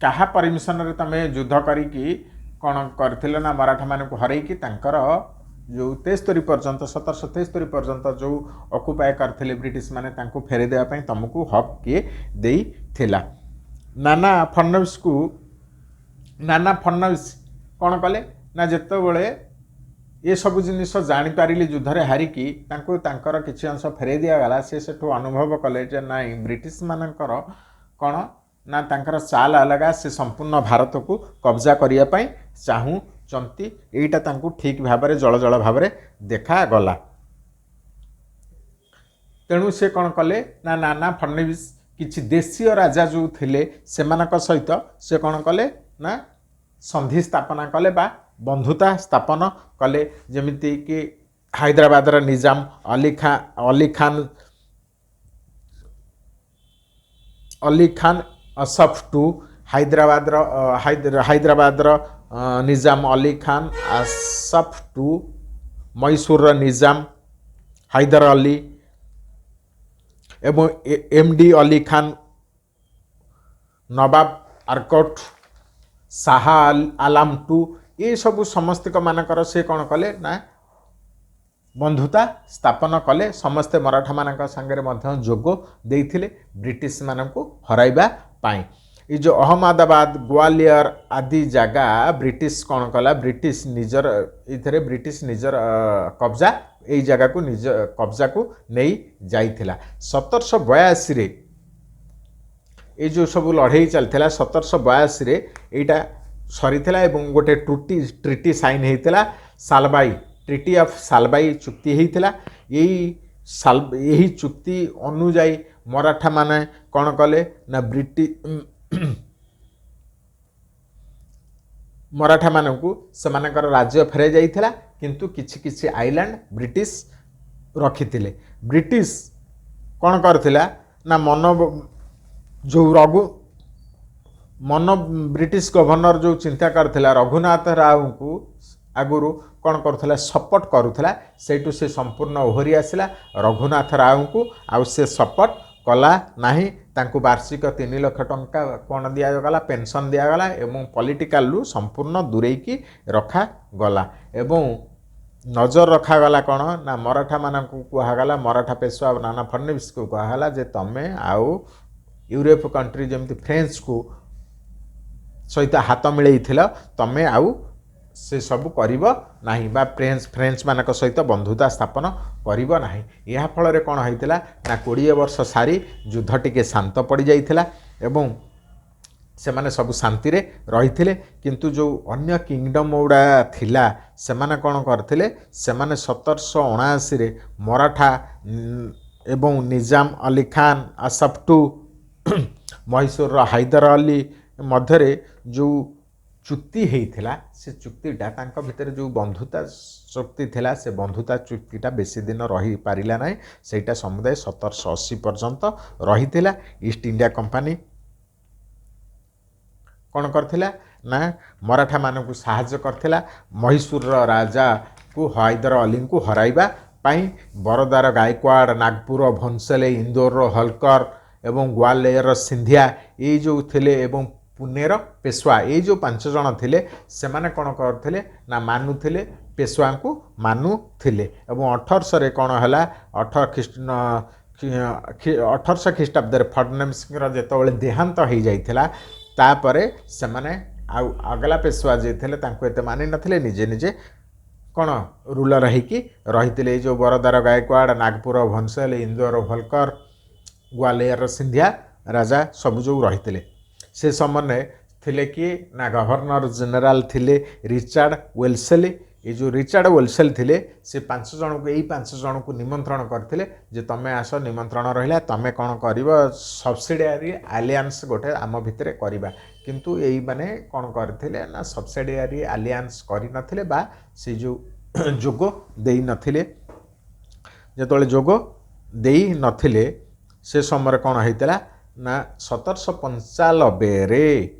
କାହା ପରମିସନରେ ତୁମେ ଯୁଦ୍ଧ କରିକି କ'ଣ କରିଥିଲ ନା ମରାଠାମାନଙ୍କୁ ହରେଇକି ତାଙ୍କର ଯେଉଁ 73 ପର୍ଯ୍ୟନ୍ତ, 1773 ପର୍ଯ୍ୟନ୍ତ ଯେଉଁ ଅକୁପାଏ କରିଥିଲେ ବ୍ରିଟିଶ ମାନେ, ତାଙ୍କୁ ଫେରେଇ ଦେବା ପାଇଁ ତୁମକୁ ହକ୍ କିଏ ଦେଇଥିଲା? ନାନା ଫଡନବିସ୍ କ'ଣ କଲେ ନା ଯେତେବେଳେ ଏସବୁ ଜିନିଷ ଜାଣିପାରିଲେ, ଯୁଦ୍ଧରେ ହାରିକି ତାଙ୍କୁ ତାଙ୍କର କିଛି ଅଂଶ ଫେରେଇ ଦିଆଗଲା, ସେ ସେଠୁ ଅନୁଭବ କଲେ ଯେ ନାଇଁ, ବ୍ରିଟିଶ ମାନଙ୍କର କ'ଣ ନା ତାଙ୍କର ଚାଲ ଅଲଗା, ସେ ସମ୍ପୂର୍ଣ୍ଣ ଭାରତକୁ କବ୍ଜା କରିବା ପାଇଁ ଚାହୁଁଛନ୍ତି। ଏଇଟା ତାଙ୍କୁ ଠିକ୍ ଭାବରେ ଜଳ ଜଳ ଭାବରେ ଦେଖାଗଲା। ତେଣୁ ସେ କ'ଣ କଲେ ନା ନାନା ଫଡନବିସ୍ କିଛି ଦେଶୀୟ ରାଜା ଯେଉଁ ଥିଲେ, ସେମାନଙ୍କ ସହିତ ସେ କ'ଣ କଲେ ନା ସନ୍ଧି ସ୍ଥାପନା କଲେ ବା ବନ୍ଧୁତା ସ୍ଥାପନ କଲେ। ଯେମିତିକି ହାଇଦ୍ରାବାଦର ନିଜାମ ଅଲି ଖାନ ଅସଫ ଟୁ, ହାଇଦ୍ରାବାଦର ନିଜାମ ଅଲି ଖାନ ଆସଫ ଟୁ, ମହୀଶୂରର ନିଜାମ ହାଇଦର ଅଲି ଏବଂ ଏମ୍ ଡି ଅଲି ଖାନ, ନବାବ ଆର୍କଟ, ଶାହା ଆଲାମ ଟୁ, ଏସବୁ ସମସ୍ତଙ୍କ ମାନଙ୍କର ସେ କ'ଣ କଲେ ନା ବନ୍ଧୁତା ସ୍ଥାପନ କଲେ। ସମସ୍ତେ ମରାଠାମାନଙ୍କ ସାଙ୍ଗରେ ମଧ୍ୟ ଯୋଗ ଦେଇଥିଲେ ବ୍ରିଟିଶମାନଙ୍କୁ ହରାଇବା ପାଇଁ। ଏଇ ଯେଉଁ ଅହମ୍ମଦାବାଦ, ଗ୍ୱାଲିୟର ଆଦି ଜାଗା ବ୍ରିଟିଶ କ'ଣ କଲା? ବ୍ରିଟିଶ ନିଜର ଏଇଥିରେ ବ୍ରିଟିଶ ନିଜର କବ୍ଜା, ଏଇ ଜାଗାକୁ ନିଜ କବ୍ଜାକୁ ନେଇ ଯାଇଥିଲା। 1782ରେ ଏଇ ଯେଉଁ ସବୁ ଲଢ଼େଇ ଚାଲିଥିଲା, 1782ରେ ଏଇଟା ସରିଥିଲା ଏବଂ ଗୋଟେ ଟ୍ରିଟି ସାଇନ୍ ହେଇଥିଲା। ସାଲବାଇ, ଟ୍ରିଟି ଅଫ୍ ସାଲବାଇ ଚୁକ୍ତି ହେଇଥିଲା। ଏହି ଚୁକ୍ତି ଅନୁଯାୟୀ ମରାଠାମାନେ କ'ଣ କଲେ ନା ମରାଠାମାନଙ୍କୁ ସେମାନଙ୍କର ରାଜ୍ୟ ଫେରାଇ ଯାଇଥିଲା, କିନ୍ତୁ କିଛି କିଛି ଆଇଲ୍ୟାଣ୍ଡ ବ୍ରିଟିଶ ରଖିଥିଲେ। ବ୍ରିଟିଶ କ'ଣ କରିଥିଲା ନା ମନ ଯେଉଁ ରଘୁ ମନ ବ୍ରିଟିଶ ଗଭର୍ଣ୍ଣର ଯେଉଁ ଚିନ୍ତା କରିଥିଲା, ରଘୁନାଥ ରାଓଙ୍କୁ ଆଗରୁ କ'ଣ କରୁଥିଲା? ସପୋର୍ଟ କରୁଥିଲା। ସେଇଠୁ ସେ ସମ୍ପୂର୍ଣ୍ଣ ଓହରି ଆସିଲା। ରଘୁନାଥ ରାଓଙ୍କୁ ଆଉ ସେ ସପୋର୍ଟ କଲା ନାହିଁ। ତାଙ୍କୁ ବାର୍ଷିକ 3 ଲକ୍ଷ ଟଙ୍କା କ'ଣ ଦିଆଗଲା? ପେନସନ୍ ଦିଆଗଲା ଏବଂ ପଲିଟିକାଲରୁ ସମ୍ପୂର୍ଣ୍ଣ ଦୂରେଇକି ରଖାଗଲା ଏବଂ ନଜର ରଖାଗଲା। କ'ଣ ନା ମରାଠାମାନଙ୍କୁ କୁହାଗଲା, ମରାଠା ପେଶୱା ନାନା ଫଡନବିସକୁ କୁହାଗଲା ଯେ ତମେ ଆଉ ୟୁରୋପ କଣ୍ଟ୍ରି ଯେମିତି ଫ୍ରେଞ୍ଚକୁ ସହିତ ହାତ ମିଳେଇଥିଲ, ତମେ ଆଉ ସେସବୁ କରିବ ନାହିଁ ବା ଫ୍ରେଞ୍ଚମାନଙ୍କ ସହିତ ବନ୍ଧୁତା ସ୍ଥାପନ କରିବ ନାହିଁ। ଏହା ଫଳରେ କ'ଣ ହେଇଥିଲା ନା 20 ବର୍ଷ ସାରି ଯୁଦ୍ଧ ଟିକେ ଶାନ୍ତ ପଡ଼ିଯାଇଥିଲା ଏବଂ ସେମାନେ ସବୁ ଶାନ୍ତିରେ ରହିଥିଲେ। କିନ୍ତୁ ଯେଉଁ ଅନ୍ୟ କିଙ୍ଗଡ଼ମ୍ ଗୁଡ଼ା ଥିଲା, ସେମାନେ କ'ଣ କରିଥିଲେ? ସେମାନେ 1779ରେ ମରାଠା ଏବଂ ନିଜାମ ଅଲି ଖାନ ଆସଫ ଟୁ, ମହୀଶୂରର ହାଇଦର ଅଲି ମଧ୍ୟରେ ଯେଉଁ ଚୁକ୍ତି ହେଇଥିଲା, ସେ ଚୁକ୍ତିଟା, ତାଙ୍କ ଭିତରେ ଯେଉଁ ବନ୍ଧୁତା ଚୁକ୍ତି ଥିଲା, ସେ ବନ୍ଧୁତା ଚୁକ୍ତିଟା ବେଶୀ ଦିନ ରହିପାରିଲା ନାହିଁ। ସେଇଟା ସମୁଦାୟ 1780 ପର୍ଯ୍ୟନ୍ତ ରହିଥିଲା। ଇଷ୍ଟ ଇଣ୍ଡିଆ କମ୍ପାନୀ କ'ଣ କରିଥିଲା ନା ମରାଠାମାନଙ୍କୁ ସାହାଯ୍ୟ କରିଥିଲା ମହୀଶୂରର ରାଜାକୁ, ହାଇଦର ଅଲିଙ୍କୁ ହରାଇବା ପାଇଁ ବରୋଦାର ଗାଇକୱାଡ଼, ନାଗପୁର ଭୋନ୍ସଲେ, ଇନ୍ଦୋରର ହୋଲକର ଏବଂ ଗ୍ୱାଲିୟରର ସିନ୍ଧିଆ ଏଇ ଯେଉଁ ଥିଲେ ଏବଂ ପୁନେର ପେଶୱା, ଏଇ ଯେଉଁ 5 ଜଣ ଥିଲେ ସେମାନେ କ'ଣ କରୁଥିଲେ ନା ମାନୁଥିଲେ, ପେଶୱାଙ୍କୁ ମାନୁଥିଲେ। ଏବଂ 1800ରେ କ'ଣ ହେଲା, 1800 ଖ୍ରୀଷ୍ଟାବ୍ଦରେ ଫଡନଭିସଙ୍କର ଯେତେବେଳେ ଦେହାନ୍ତ ହେଇଯାଇଥିଲା ତାପରେ ସେମାନେ ଆଉ ଅଗଲା ପେଶୱା ଯିଏ ଥିଲେ ତାଙ୍କୁ ଏତେ ମାନିନଥିଲେ, ନିଜେ ନିଜେ କ'ଣ ରୁଲର ହେଇକି ରହିଥିଲେ। ଏଇ ଯେଉଁ ବରୋଦାର ଗାଇକୱାଡ଼, ନାଗପୁର ଭୋନ୍ସଲେ, ଇନ୍ଦୋର ହୋଲକର, ଗ୍ୱାଲିୟରର ସିନ୍ଧିଆ ରାଜା ସବୁ ଯେଉଁ ରହିଥିଲେ ସେ ସମୟରେ ଥିଲେ କିଏ ନା ଗଭର୍ଣ୍ଣର ଜେନେରାଲ ଥିଲେ ରିଚାର୍ଡ଼ ୱେଲସେଲି। ଏଇ ଯେଉଁ ରିଚାର୍ଡ଼ ୱେଲସେଲି ଥିଲେ ସେ 5 ଜଣଙ୍କୁ, ଏଇ 5 ଜଣଙ୍କୁ ନିମନ୍ତ୍ରଣ କରିଥିଲେ ଯେ ତମେ ଆସ, ନିମନ୍ତ୍ରଣ ରହିଲା, ତମେ କ'ଣ କରିବ ସବସିଡ଼ିଆରୀ ଆଲିଆନ୍ସ ଗୋଟେ ଆମ ଭିତରେ କରିବା। କିନ୍ତୁ ଏଇମାନେ କ'ଣ କରିଥିଲେ ନା ସବସିଡ଼ିଆରୀ ଆଲିଆନ୍ସ କରିନଥିଲେ ବା ସେ ଯେଉଁ ଯୋଗ ଦେଇନଥିଲେ। ଯେତେବେଳେ ଯୋଗ ଦେଇନଥିଲେ ସେ ସମୟରେ କ'ଣ ହେଇଥିଲା ନା 1795ରେ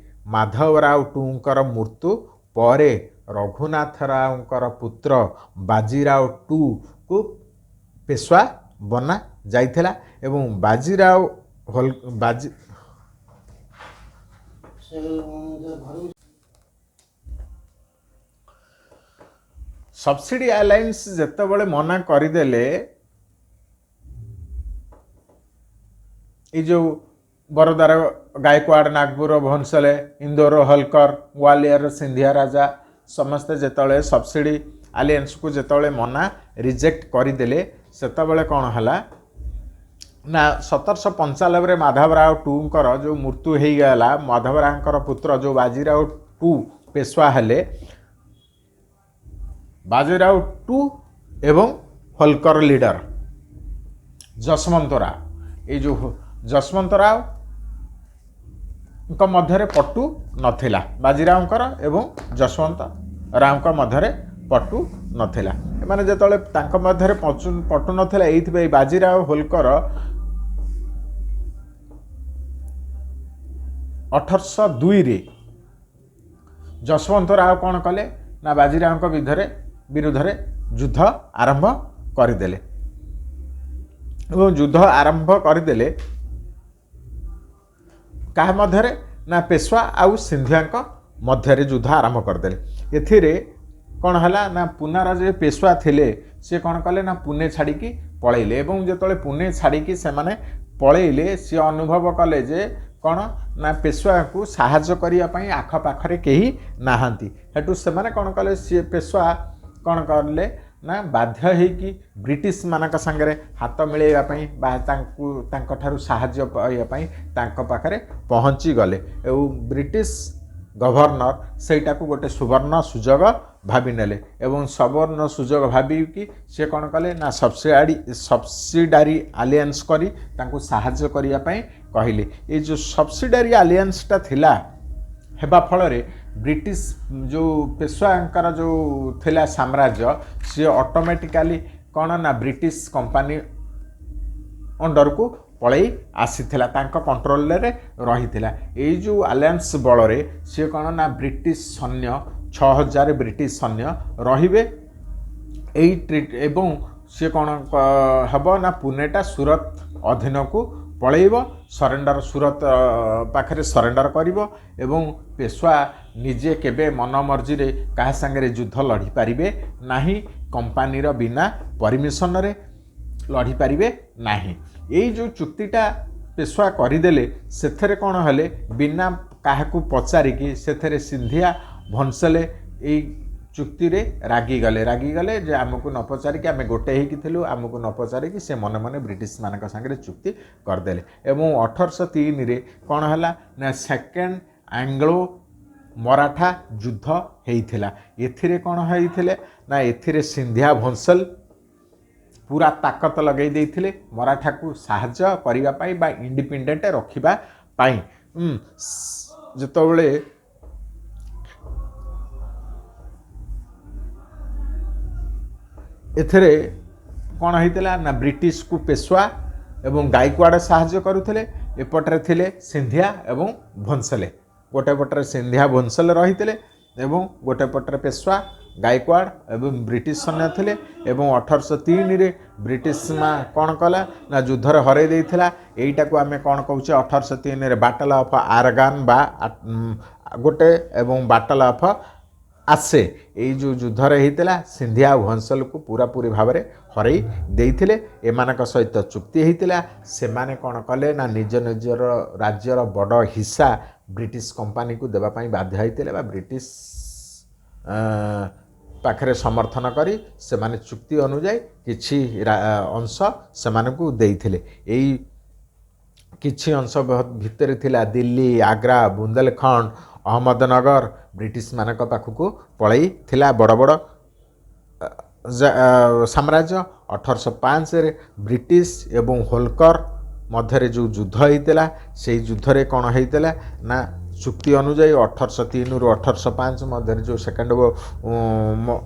ମାଧବରାଓ ଟୁଙ୍କର ମୃତ୍ୟୁ ପରେ ରଘୁନାଥ ରାଓଙ୍କର ପୁତ୍ର ବାଜିରାଓ ଟୁକୁ ପେଶୱା ବନା ଯାଇଥିଲା ଏବଂ ବାଜିରାଓ ହୋଲ ବାଜି ସବସିଡ଼ି ଆଲାଏନ୍ସ ଯେତେବେଳେ ମନା କରିଦେଲେ ଏଇ ଯେଉଁ ବରୋଦାର ଗାଇକୱାଡ଼, ନାଗପୁର ଭୋନ୍ସଲେ, ଇନ୍ଦୋର ହୋଲକର, ଗ୍ୱାଲିୟର ସିନ୍ଧିଆ ରାଜା ସମସ୍ତେ ଯେତେବେଳେ ସବସିଡ଼ି ଆଲିଆନ୍ସକୁ ଯେତେବେଳେ ମନା ରିଜେକ୍ଟ କରିଦେଲେ ସେତେବେଳେ କ'ଣ ହେଲା ନା 1795ରେ ମାଧବରାଓ ଟୁଙ୍କର ଯେଉଁ ମୃତ୍ୟୁ ହେଇଗଲା, ମାଧବରାଓଙ୍କର ପୁତ୍ର ଯେଉଁ ବାଜିରାଓ ଟୁ ପେଶୱା ହେଲେ, ବାଜିରାଓ ଟୁ ଏବଂ ହୋଲକର ଲିଡର ଯଶବନ୍ତ ରାଓ, ଏଇ ଯେଉଁ ଯଶବନ୍ତ ରାଓଙ୍କ ମଧ୍ୟରେ ପଟୁ ନଥିଲା, ବାଜିରାଓଙ୍କର ଏବଂ ଯଶବନ୍ତ ରାଓଙ୍କ ମଧ୍ୟରେ ପଟୁ ନଥିଲା। ଏମାନେ ଯେତେବେଳେ ତାଙ୍କ ମଧ୍ୟରେ ପଟୁ ନଥିଲା ଏଇଥିପାଇଁ ବାଜିରାଓ ହୋଲକର 1802ରେ ଯଶବନ୍ତ ରାଓ କ'ଣ କଲେ ନା ବାଜିରାଓଙ୍କ ବିରୁଦ୍ଧରେ ଯୁଦ୍ଧ ଆରମ୍ଭ କରିଦେଲେ ଏବଂ ଯୁଦ୍ଧ ଆରମ୍ଭ କରିଦେଲେ କାହା ମଧ୍ୟରେ ନା ପେଶୱା ଆଉ ସିନ୍ଧିଆଙ୍କ ମଧ୍ୟରେ ଯୁଦ୍ଧ ଆରମ୍ଭ କରିଦେଲେ। ଏଥିରେ କ'ଣ ହେଲା ନା ପୁନାର ଯେ ପେଶୱା ଥିଲେ ସିଏ କ'ଣ କଲେ ନା ପୁନେ ଛାଡ଼ିକି ପଳେଇଲେ ଏବଂ ଯେତେବେଳେ ପୁନେ ଛାଡ଼ିକି ସେମାନେ ପଳେଇଲେ ସିଏ ଅନୁଭବ କଲେ ଯେ କ'ଣ ନା ପେଶୱାକୁ ସାହାଯ୍ୟ କରିବା ପାଇଁ ଆଖପାଖରେ କେହି ନାହାନ୍ତି। ହେଠୁ ସେମାନେ କ'ଣ କଲେ, ସିଏ ପେଶୱା କ'ଣ କଲେ ନା ବାଧ୍ୟ ହେଇକି ବ୍ରିଟିଶମାନଙ୍କ ସାଙ୍ଗରେ ହାତ ମିଳାଇବା ପାଇଁ ବା ତାଙ୍କୁ ତାଙ୍କଠାରୁ ସାହାଯ୍ୟ ପାଇବା ପାଇଁ ତାଙ୍କ ପାଖରେ ପହଞ୍ଚିଗଲେ ଏବଂ ବ୍ରିଟିଶ ଗଭର୍ଣ୍ଣର ସେଇଟାକୁ ଗୋଟେ ସୁବର୍ଣ୍ଣ ସୁଯୋଗ ଭାବିନେଲେ ଏବଂ ସୁବର୍ଣ୍ଣ ସୁଯୋଗ ଭାବିକି ସେ କ'ଣ କଲେ ନା ସବସିଡାରୀ ଆଲିଆନ୍ସ କରି ତାଙ୍କୁ ସାହାଯ୍ୟ କରିବା ପାଇଁ କହିଲେ। ଏଇ ଯେଉଁ ସବସିଡାରୀ ଆଲିଆନ୍ସଟା ଥିଲା ହେବା ଫଳରେ ବ୍ରିଟିଶ ଯେଉଁ ପେଶୱାଙ୍କର ଯେଉଁ ଥିଲା ସାମ୍ରାଜ୍ୟ ସିଏ ଅଟୋମେଟିକାଲି କ'ଣ ନା ବ୍ରିଟିଶ କମ୍ପାନୀ ଅଣ୍ଡରକୁ ପଳେଇ ଆସିଥିଲା, ତାଙ୍କ କଣ୍ଟ୍ରୋଲରେ ରହିଥିଲା। ଏଇ ଯେଉଁ ଆଲାଏନ୍ସ ବଳରେ ସିଏ କ'ଣ ନା ବ୍ରିଟିଶ ସୈନ୍ୟ 6000 ବ୍ରିଟିଶ ସୈନ୍ୟ ରହିବେ ଏଇ ଏବଂ ସିଏ କ'ଣ ହେବ ନା ପୁନେଟା ସୁରତ ଅଧୀନକୁ ପଳେଇବ, ସରେଣ୍ଡର ସୁରତ ପାଖରେ ସରେଣ୍ଡର କରିବ ଏବଂ ପେଶୱା ନିଜେ କେବେ ମନ ମର୍ଜିରେ କାହା ସାଙ୍ଗରେ ଯୁଦ୍ଧ ଲଢ଼ିପାରିବେ ନାହିଁ, କମ୍ପାନୀର ବିନା ପରମିସନରେ ଲଢ଼ିପାରିବେ ନାହିଁ। ଏଇ ଯେଉଁ ଚୁକ୍ତିଟା ପେଶୱା କରିଦେଲେ ସେଥିରେ କ'ଣ ହେଲେ ବିନା କାହାକୁ ପଚାରିକି ସେଥିରେ ସିନ୍ଧିଆ ଭୋନ୍ସଲେ ଏଇ ଚୁକ୍ତିରେ ରାଗିଗଲେ ଯେ ଆମକୁ ନ ପଚାରିକି ଆମେ ଗୋଟେ ହେଇକି ଥିଲୁ, ଆମକୁ ନ ପଚାରିକି ସେ ମନେ ମନେ ବ୍ରିଟିଶମାନଙ୍କ ସାଙ୍ଗରେ ଚୁକ୍ତି କରିଦେଲେ। ଏବଂ 1803ରେ କ'ଣ ହେଲା ନା ସେକେଣ୍ଡ ଆଙ୍ଗ୍ଲୋ ମରାଠା ଯୁଦ୍ଧ ହେଇଥିଲା। ଏଥିରେ କ'ଣ ହେଇଥିଲେ ନା ଏଥିରେ ସିନ୍ଧିଆ ଭୋନ୍ସଲ ପୁରା ତାକତ ଲଗାଇ ଦେଇଥିଲେ ମରାଠାକୁ ସାହାଯ୍ୟ କରିବା ପାଇଁ ବା ଇଣ୍ଡିପେଣ୍ଡେଣ୍ଟ ରଖିବା ପାଇଁ। ଯେତେବେଳେ ଏଥିରେ କ'ଣ ହେଇଥିଲା ନା ବ୍ରିଟିଶକୁ ପେଶୱା ଏବଂ ଗାଇକୱାଡ଼ ସାହାଯ୍ୟ କରୁଥିଲେ, ଏପଟରେ ଥିଲେ ସିନ୍ଧିଆ ଏବଂ ଭୋନ୍ସଲେ। ଗୋଟେ ପଟରେ ସିନ୍ଧିଆ ଭୋନ୍ସଲେ ରହିଥିଲେ ଏବଂ ଗୋଟେ ପଟରେ ପେଶୱା ଗାଇକୱାଡ଼ ଏବଂ ବ୍ରିଟିଶ ସୈନ୍ୟ ଥିଲେ। ଏବଂ 1803ରେ ବ୍ରିଟିଶ ମା କ'ଣ କଲା ନା ଯୁଦ୍ଧରେ ହରାଇ ଦେଇଥିଲା। ଏଇଟାକୁ ଆମେ କ'ଣ କହୁଛେ? 1803ରେ ବାଟଲ ଅଫ୍ ଆରଗାନ ବା ଗୋଟେ ଏବଂ ବାଟଲ ଅଫ୍ ଆସେ। ଏଇ ଯେଉଁ ଯୁଦ୍ଧରେ ହେଇଥିଲା, ସିନ୍ଧିଆ ଆଉ ଭୋନ୍ସଲକୁ ପୁରାପୁରି ଭାବରେ ହରାଇ ଦେଇଥିଲେ। ଏମାନଙ୍କ ସହିତ ଚୁକ୍ତି ହେଇଥିଲା। ସେମାନେ କ'ଣ କଲେ ନା ନିଜ ନିଜର ରାଜ୍ୟର ବଡ଼ ହିସ୍ସା ବ୍ରିଟିଶ କମ୍ପାନୀକୁ ଦେବା ପାଇଁ ବାଧ୍ୟ ହେଇଥିଲେ ବା ବ୍ରିଟିଶ ପାଖରେ ସମର୍ଥନ କରି ସେମାନେ ଚୁକ୍ତି ଅନୁଯାୟୀ କିଛି ଅଂଶ ସେମାନଙ୍କୁ ଦେଇଥିଲେ। ଏଇ କିଛି ଅଂଶ ଭିତରେ ଥିଲା ଦିଲ୍ଲୀ, ଆଗ୍ରା, ବୁନ୍ଦେଲଖଣ୍ଡ, ଅହମ୍ମଦନଗର ବ୍ରିଟିଶମାନଙ୍କ ପାଖକୁ ପଳେଇଥିଲା, ବଡ଼ ବଡ଼ ସାମ୍ରାଜ୍ୟ। 1805ରେ ବ୍ରିଟିଶ ଏବଂ ହୋଲକର ମଧ୍ୟରେ ଯେଉଁ ଯୁଦ୍ଧ ହେଇଥିଲା, ସେଇ ଯୁଦ୍ଧରେ କ'ଣ ହେଇଥିଲା ନା ଚୁକ୍ତି ଅନୁଯାୟୀ 1803ରୁ 1805 ମଧ୍ୟରେ ଯେଉଁ ସେକେଣ୍ଡ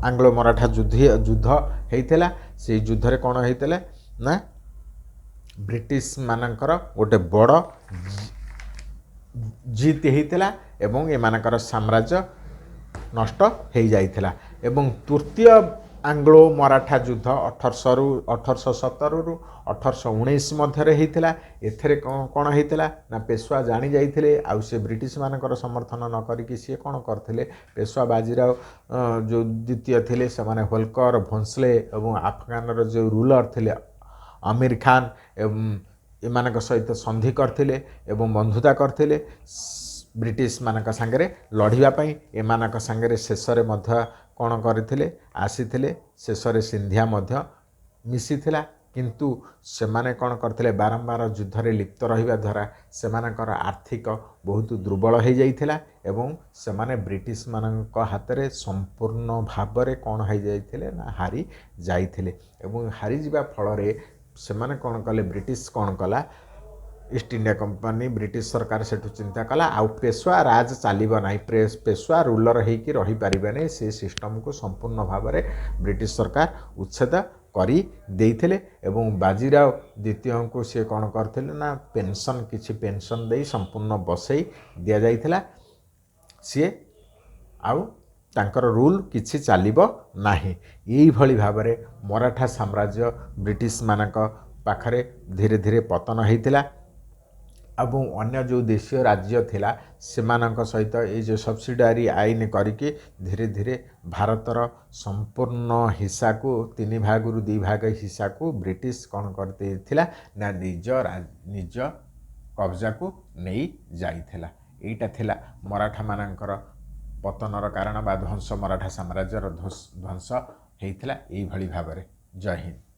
ଆଙ୍ଗ୍ଲୋ ମରାଠା ଯୁଦ୍ଧ ହେଇଥିଲା, ସେଇ ଯୁଦ୍ଧରେ କ'ଣ ହେଇଥିଲା ନା ବ୍ରିଟିଶମାନଙ୍କର ଗୋଟେ ବଡ଼ ଜିତ୍ ହେଇଥିଲା ଏବଂ ଏମାନଙ୍କର ସାମ୍ରାଜ୍ୟ ନଷ୍ଟ ହେଇଯାଇଥିଲା। ଏବଂ ତୃତୀୟ ଆଙ୍ଗ୍ଲୋ ମରାଠା ଯୁଦ୍ଧ 1817ରୁ 1819 ମଧ୍ୟରେ ହେଇଥିଲା। ଏଥିରେ କ'ଣ ହେଇଥିଲା ନା ପେଶୱା ଜାଣି ଯାଇଥିଲେ ଆଉ ସେ ବ୍ରିଟିଶମାନଙ୍କର ସମର୍ଥନ ନ କରିକି ସିଏ କ'ଣ କରିଥିଲେ? ପେଶୱା ବାଜିରାଓ ଯେଉଁ ଦ୍ୱିତୀୟ ଥିଲେ, ସେମାନେ ହୋଲକର, ଭୋନ୍ସଲେ ଏବଂ ଆଫଗାନର ଯେଉଁ ରୁଲର ଥିଲେ ଅମୀର ଖାନ ଏବଂ ଏମାନଙ୍କ ସହିତ ସନ୍ଧି କରିଥିଲେ ଏବଂ ବନ୍ଧୁତା କରିଥିଲେ ବ୍ରିଟିଶମାନଙ୍କ ସାଙ୍ଗରେ ଲଢ଼ିବା ପାଇଁ। ଏମାନଙ୍କ ସାଙ୍ଗରେ ଶେଷରେ ମଧ୍ୟ କ'ଣ କରିଥିଲେ? ଆସିଥିଲେ। ଶେଷରେ ସିନ୍ଧିଆ ମଧ୍ୟ ମିଶିଥିଲା। କିନ୍ତୁ ସେମାନେ କ'ଣ କରିଥିଲେ? ବାରମ୍ବାର ଯୁଦ୍ଧରେ ଲିପ୍ତ ରହିବା ଦ୍ୱାରା ସେମାନଙ୍କର ଆର୍ଥିକ ବହୁତ ଦୁର୍ବଳ ହେଇଯାଇଥିଲା ଏବଂ ସେମାନେ ବ୍ରିଟିଶମାନଙ୍କ ହାତରେ ସମ୍ପୂର୍ଣ୍ଣ ଭାବରେ କ'ଣ ହେଇଯାଇଥିଲେ ନା ହାରି ଯାଇଥିଲେ। ଏବଂ ହାରିଯିବା ଫଳରେ ସେମାନେ କ'ଣ କଲେ? ବ୍ରିଟିଶ କ'ଣ କଲା? ଇଷ୍ଟ ଇଣ୍ଡିଆ କମ୍ପାନୀ, ବ୍ରିଟିଶ ସରକାର ସେଠୁ ଚିନ୍ତା କଲା, ଆଉ ପେଶୱା ରାଜ ଚାଲିବ ନାହିଁ, ପେଶୱା ରୁଲର ହେଇକି ରହିପାରିବେ ନାହିଁ। ସେ ସିଷ୍ଟମକୁ ସମ୍ପୂର୍ଣ୍ଣ ଭାବରେ ବ୍ରିଟିଶ ସରକାର ଉଚ୍ଛେଦ କରି ଦେଇଥିଲେ ଏବଂ ବାଜିରାଓ ଦ୍ୱିତୀୟଙ୍କୁ ସିଏ କ'ଣ କରିଥିଲେ ନା ପେନସନ୍, କିଛି ପେନସନ୍ ଦେଇ ସମ୍ପୂର୍ଣ୍ଣ ବସେଇ ଦିଆଯାଇଥିଲା। ସିଏ ଆଉ ତାଙ୍କର ରୁଲ୍ କିଛି ଚାଲିବ ନାହିଁ। ଏଇଭଳି ଭାବରେ ମରାଠା ସାମ୍ରାଜ୍ୟ ବ୍ରିଟିଶମାନଙ୍କ ପାଖରେ ଧୀରେ ଧୀରେ ପତନ ହେଇଥିଲା ଏବଂ ଅନ୍ୟ ଯେଉଁ ଦେଶୀୟ ରାଜ୍ୟ ଥିଲା, ସେମାନଙ୍କ ସହିତ ଏଇ ଯେଉଁ ସବସିଡ଼ିଆରୀ ଆଇନ କରିକି ଧୀରେ ଧୀରେ ଭାରତର ସମ୍ପୂର୍ଣ୍ଣ ହିସ୍ସାକୁ, ତିନି ଭାଗରୁ ଦୁଇ ଭାଗ ହିସ୍ସାକୁ ବ୍ରିଟିଶ କ'ଣ କରିଦେଇଥିଲା ନା ନିଜ କବ୍ଜାକୁ ନେଇ ଯାଇଥିଲା। ଏଇଟା ଥିଲା ମରାଠାମାନଙ୍କର ପତନର କାରଣ ବା ଧ୍ୱଂସ। ମରାଠା ସାମ୍ରାଜ୍ୟର ଧ୍ୱଂସ ହେଇଥିଲା ଏଇଭଳି ଭାବରେ। ଜୟ ହିନ୍ଦ।